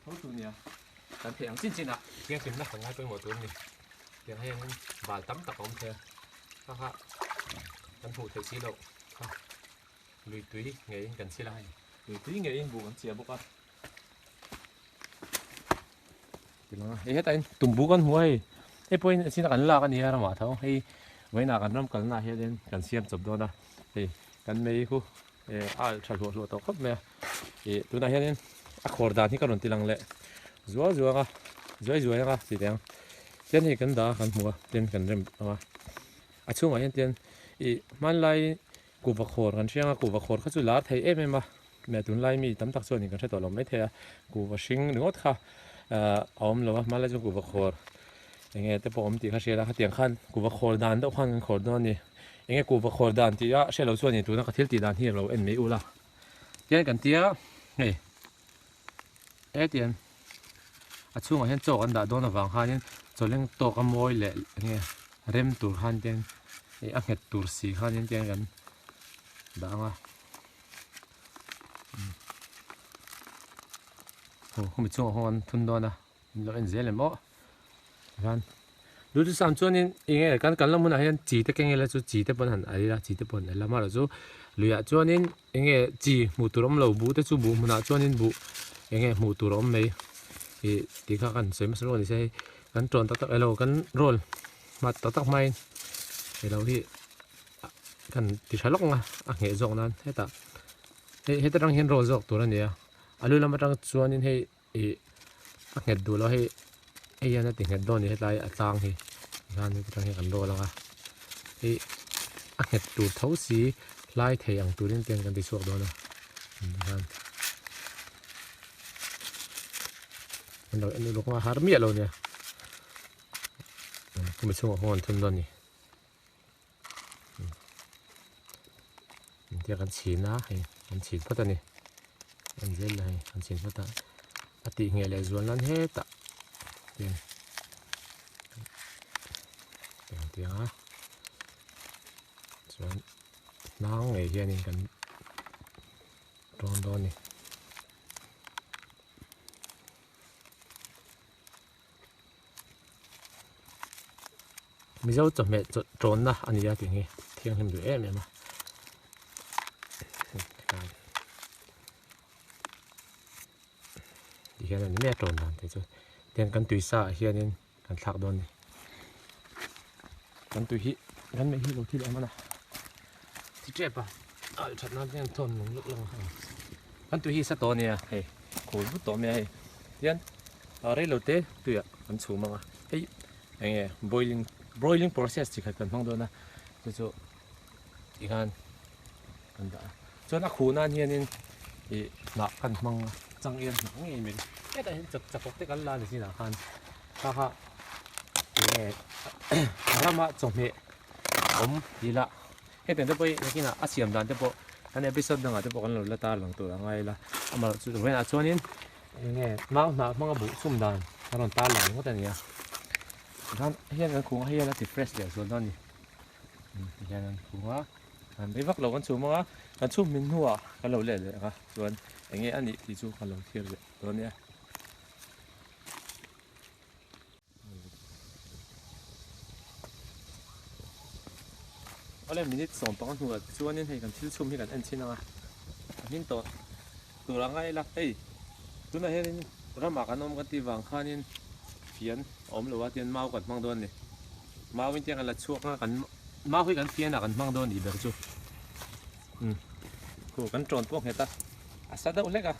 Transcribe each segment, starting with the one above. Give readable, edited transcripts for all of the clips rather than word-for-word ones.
tho tur nia kan theih ang chin chin ah thianghlimna kan ngai pawimawh tur a ni tiang hianin bal tam tak a awm thei a kha kha kan hmuh theih si loh kha lui tui ngeiin kan chhil a hei lui tui ngeiin buh kan chiah bawk a hei hetah hian tumbu kan hmu a hei hei pawhin a chin a kan lak a ni a ramah tho hei vawiinah kan ram kalnaah hianin kan siam chawp dawn a hei kan mei khu eh a alh tha hluah hluah tawh khawp mai a ih tunah hianin a khawr dan hi ka rawn ti lang leh zual zuang a zuai zuai ang a tih teh ang tian hei kan dah a kan hmu a tin kan rem ang a a chhungah hian tian ih hmanlai kuhva khawr kan hriang a kuhva khawr kha chu lar thei em em a meh tunlai mi tam tak chuanin kan hre tawh lo maithei a kuhva hring ringawt kha ah a awm lo a hmanlai chuan kuhva khawr eng nge te pawh awm tih kha hria la khatiang khan kuhva khawr dan deuh khan kan khawr dawn a ni eng nge kuhva khawr dan tih a hre lo chuanin tuna ka thil tih dan hi a lo en mai ula tian kan tia hei hetiang a chhungah hian chaw kan dah dawn avang khanin chawleng tawk a mawi leh eng nge rem tur khan te a nghet tur si khanin tiang kan dah ang a. Aw khumi chungah khawn an thun dawn a in lo en zel em aw tikhan duhthusam chuanin eng nge kan kalna hmunah hian chi te keng ila chu chi te pawn han al ila chi te pawh an al a amaherawhchu luiah chuanin eng nge chi hmuh tur awm lo buh te chu buh hmunah chuanin buh eng nge hmuh tur a awm mai ih tih kha kan sawi hmasa lawk a ni se hei kan tawn tak tak elo kan roll hmat tak tak hmain elo hi. kan ti tha lawk ang a a ngheh zawk nan hetah hei heta tang hian roll zawk tur a ni a a lu lam atang chuanin hei ih a nghet duh lo hei hei hian a ti nghet dawn a ni hetlai a tlang hi tikhan heta tang hian kan roll ang a hei a nghet tur tho si hlai thei ang turin te hian kan ti chhuak dawn a tikhan an lo en uluk ang a har miah lo nia khumi chhungah khawn an thun dawn a ni. Engtia kan chhin a hei kan chhin phawt a ni en zel la hei kan chhin phawt a a tih ngheh leh zual nan hetah tin engtiang a chuan hnang ngei hianin kan tawn dawn a ni. Mizo chawhmeh tawnna a ni a tih hi thianghlim duh em em a ti hian a ni mai a tawn dan te chu tian kan tui sa ah hianin kan thlak dawn a ni kan tui hi kan mei hi lo thil em a na thi tep a alh that nan hian thawn lung luk lawng a kan tui hi sa tawh a nia hei khur vut tawh mai a hei tian ah rei lo te tuiah kan chhum ang a hei eng nge boiling broiling process chi khat kan hmang dawn a chu chu tikhan kan dah a chuan a khuh nan hianin ih hnah kan hmang a changel hnah ngei mai hetah hian chak chakawk te kan la ni chinah khan kha kha eng nge rama chawhmeh awm tih lah hetiang te pawh hi nakinah a siam dan te pawh kan episode dangah te pawh kan lo la tar lang tur a ngai ila amaherawhchu vawiinah chuanin eng nge mau hnah hmanga buh chhum dan a rawn tar lang ringawt a ni a tikhan hian kan khung a hei hian a ti fresh leh zual dawn a ni tihian an khung a an rei vak lo kan chhum ang a kan chhum hmin hnuah kan lo let leh ang a chuan eng nge a nih tih chu kan lo thlir leh dawn a nia. Awle minute 15 hnuah chuanin hei kan thil chhum hi kan en chhin ang a, a hmin tawh tur a ngai ila hei tunah hianin ramah kan awm kan tih vang khanin fian a awm lo a tian mau kan hmang dawn a ni mau in tiang kan la chhuak ang a kan mau hi kan fianah kan hmang dawn a nih ber chu umm khu kan tawn pawh nghet a a sa deuh hlek a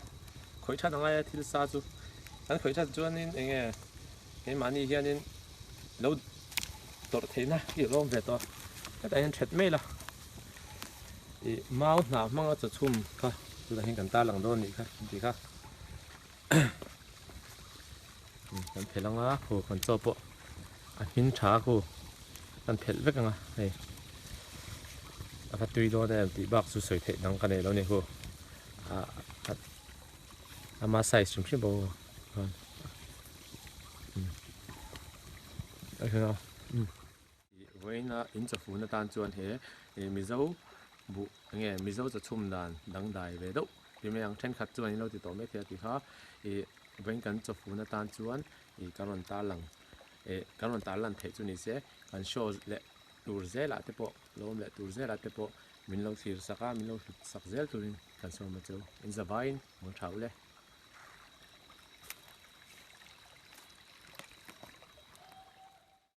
khawih that a ngai a thil sa chu kan khawih that chuanin eng nge. Keimahni hianin lo tawrh theihna hi a lawm ve tawh a, hetah hian that mai la ih mau hnah hmanga chaw chhum kha tunah hian kan tarlang dawn anih kha an tih kha kan phelh ang a khu kan chaw pawh a hmin tha a khu kan phelh vek ang a hei a va tui dawn em tih bak chu sawi theih dang ka nei lo a ni khu ah ama size hrim hrim pawh khan. Vawiina in chawfun atan chuan he Mizo buh eng nge Mizo chawchhum dan dangdai ve deuh ti mai ang thenkhat chuan in lo ti tawh mai thei a tih kha ih. Vawiin kan chawfun atan chuan ih kan rawn tarlang eh kan rawn tarlan theih chu ni se kan show leh tur zelah te pawh lo awm leh tur zelah te pawh min lo thlir sak a min lo hlut sak zel turin kan sawm a chu in zavaiin hmang tha u le.